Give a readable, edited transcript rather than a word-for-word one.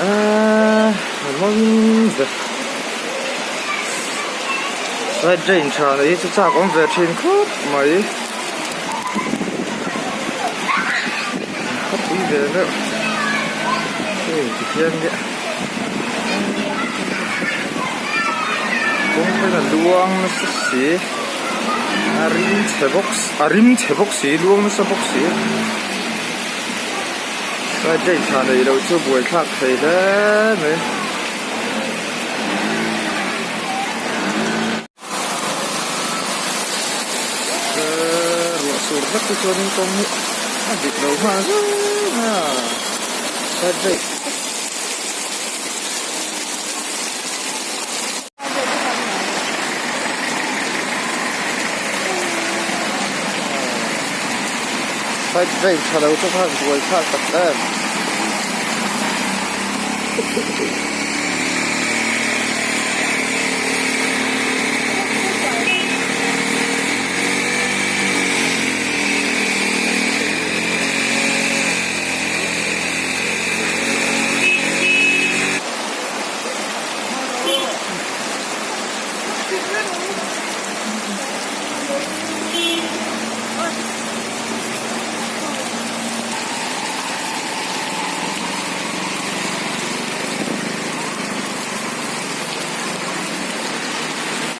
Eee a mawi ve side drain tha nei hi chu chak awm ve thin khawp mai khawpui ve deuh hei tikhian nge kawngpui a luang nasa si a rim chhe bawk a rim chhe bawk si luang nasa bawk si. Side gate tha neih loh chu buaithlak thei hle mai. Ruah sur vek te chuanin kawng hi a dik lo nghal zeuh mai a side gate. Side brake tha lo chu khan buai thlak tak em.